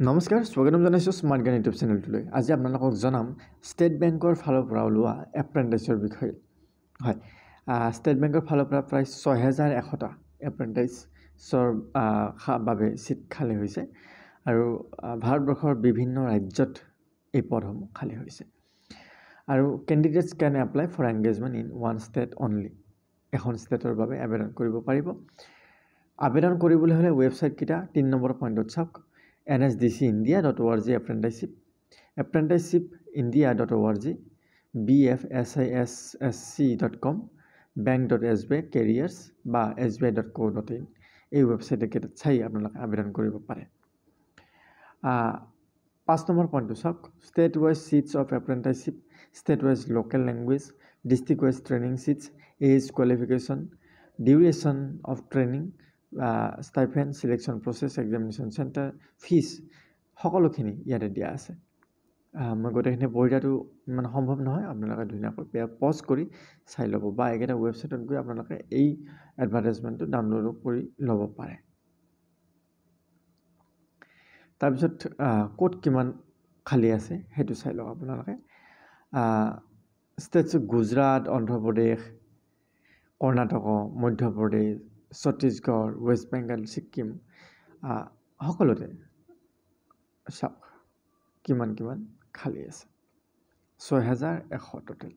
নমস্কাৰ, স্বাগতম জনাইছোঁ স্মাৰ্ট জ্ঞান ইউটিউব চেনেলটোলৈ। আজি আপোনালোকক জনাম ষ্টেট বেংকৰ ফালৰ পৰা ওলোৱা এপ্ৰেণ্টাইজৰ বিষয়ে। হয়, ষ্টেট বেংকৰ ফালৰ পৰা প্ৰায় 6100টা এপ্ৰেণ্টাইজৰ বাবে ছিট খালী হৈছে আৰু ভাৰতবৰ্ষৰ বিভিন্ন ৰাজ্যত এই পদসমূহ খালী হৈছে। আৰু candidates can apply for engagement in one state only। এখন ষ্টেটৰ বাবে আবেদন কৰিব পাৰিব। আবেদন কৰিবলৈ হ'লে ৱেবছাইটকেইটা 3 নম্বৰ পইণ্টত চাওক: nsdcindia.org apprenticeship, apprenticeshipindia.org, bfsissc.com, bank.sbi careers বা sbi.co.in। এই ৱেবছাইটকেইটাত চাই আপোনালোকে আবেদন কৰিব পাৰে। 5 নম্বৰ পইণ্টটো চাওক: state wise seats of apprenticeship, state wise local language, district wise training seats, age qualification, duration of training, stipend, selection process, examination center, fees, সকলোখিনি ইয়াতে দিয়া আছে। মই গোটেইখিনি পঢ়ি দিয়াটো ইমান সম্ভৱ নহয়। আপোনালোকে ধুনীয়াকৈ পজ কৰি চাই ল'ব বা এইকেইটা ৱেবছাইটত গৈ আপোনালোকে এই এডভাৰটাইজমেণ্টটো ডাউনলোডো কৰি ল'ব পাৰে। তাৰপিছত ক'ত কিমান খালী আছে সেইটো চাই লওক আপোনালোকে। ষ্টেটছ গুজৰাট, অন্ধ্ৰপ্ৰদেশ, কৰ্ণাটক, মধ্যপ্ৰদেশ, ছত্তীশগড়, ৱেষ্ট বেংগল, ছিক্কিম, সকলোতে চাওক কিমান কিমান খালী আছে। 6100 টোটেল।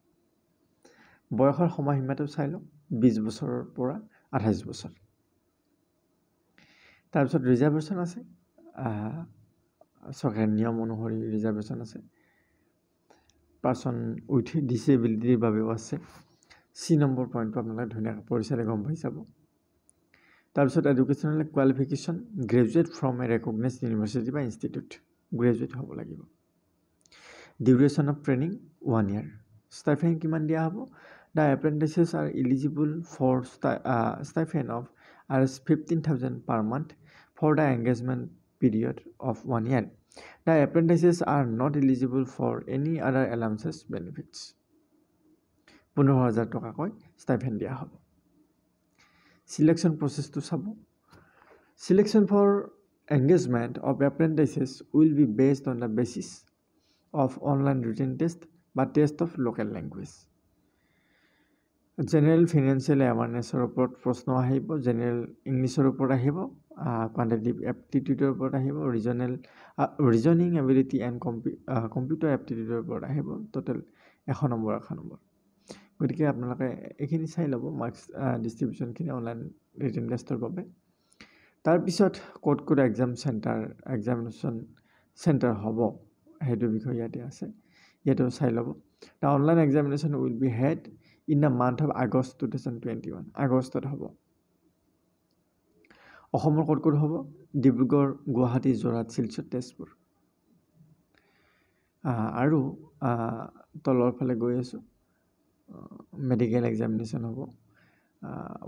বয়সৰ সময়সীমাটো চাই লওক, 20 বছৰৰ পৰা 28 বছৰ। তাৰপিছত ৰিজাৰ্ভেশ্যন আছে, চৰকাৰী নিয়ম অনুসৰি ৰিজাৰ্ভেশ্যন আছে। পাৰ্চন উইথ ডিচেবিলিটিৰ বাবেও আছে। চি নম্বৰ পইণ্টটো আপোনালোকে ধুনীয়াকৈ পঢ়ি চালে গম পাই যাব। তাৰপিছত educational qualification, graduate from a recognized university বা ইনষ্টিটিউট, গ্ৰেজুৱেট হ'ব লাগিব। Duration of training one year। Stipend কিমান দিয়া হ'ব? The apprentices are eligible for stipend of Rs 15,000 per month for the engagement period of one year। The apprentices are not eligible for any other allowances, benefits। 15,000 টকাকৈ ষ্টাইফেণ্ড দিয়া হ'ব। Selection প্ৰচেছটো চাব। Selection for engagement of apprentices will be based on the basis of online written test বা test of local language। General financial এৱাৰনেছৰ ওপৰত প্ৰশ্ন আহিব, general ইংলিছৰ ওপৰত আহিব, কোৱাণ্টিটেটিভ এপ্টিটিউডৰ ওপৰত আহিব, regional reasoning ability and computer এপ্টিটিউডৰ ওপৰত আহিব। Total 100 number, 100 number. গতিকে আপোনালোকে এইখিনি চাই ল'ব, মাৰ্কছ ডিষ্ট্ৰিবিউশ্যনখিনি অনলাইন ৰিটেন টেষ্টৰ বাবে। তাৰপিছত ক'ত ক'ত এক্সাম চেণ্টাৰ, এক্সামিনেশ্যন চেণ্টাৰ হ'ব, সেইটো বিষয়ে ইয়াতে আছে, ইয়াতেও চাই ল'ব। The online examination will be held in the month of August 2021। আগষ্টত হ'ব। অসমৰ ক'ত ক'ত হ'ব? ডিব্ৰুগড়, গুৱাহাটী, যোৰহাট, শিলচৰ, তেজপুৰ। আৰু তলৰ ফালে গৈ আছোঁ। মেডিকেল এক্সামিনেশ্যন হ'ব,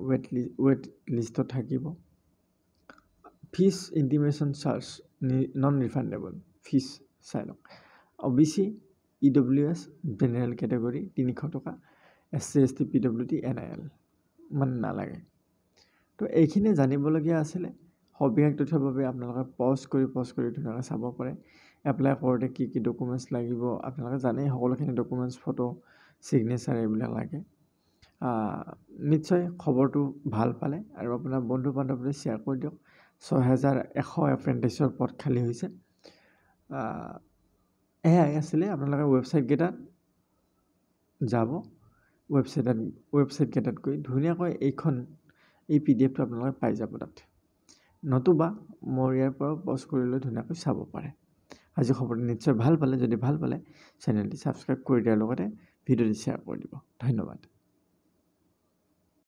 ৱেইট লিষ্টত থাকিব। Fees intimation charge non refundable fees চাই লওক। O' B C, E W S, general category 300 টকা। S C, S T, P W D, N I L মানে নালাগে। তো এইখিনিয়ে জানিবলগীয়া আছিলে। সবিশেষ তথ্যৰ বাবে আপোনালোকে পজ কৰি ধুনীয়াকৈ চাব পাৰে। এপ্লাই কৰোঁতে কি কি ডকুমেণ্টছ লাগিব আপোনালোকে জানেই, সকলোখিনি ডকুমেণ্টছ, ফটো, ছিগনেচাৰ এইবিলাক লাগে। নিশ্চয় খবৰটো ভাল পালে আৰু আপোনাৰ বন্ধু বান্ধৱীলৈ শ্বেয়াৰ কৰি দিয়ক। 6100 এপ্ৰেণ্টিছৰ পদ খালী হৈছে। এয়াই আছিলে। আপোনালোকে ৱেবছাইটকেইটাত যাব, ৱেবছাইটকেইটাত গৈ ধুনীয়াকৈ এই পিডিএফটো আপোনালোকে পাই যাব তাত, নতুবা মোৰ ইয়াৰ পৰাও পজ কৰি লৈ ধুনীয়াকৈ চাব পাৰে। আজি খবৰটো নিশ্চয় ভাল পালে। যদি ভাল পালে, চেনেলটি ছাবস্ক্ৰাইব কৰি দিয়াৰ লগতে ভিডিঅ'টি শ্বেয়াৰ কৰি দিব। ধন্যবাদ।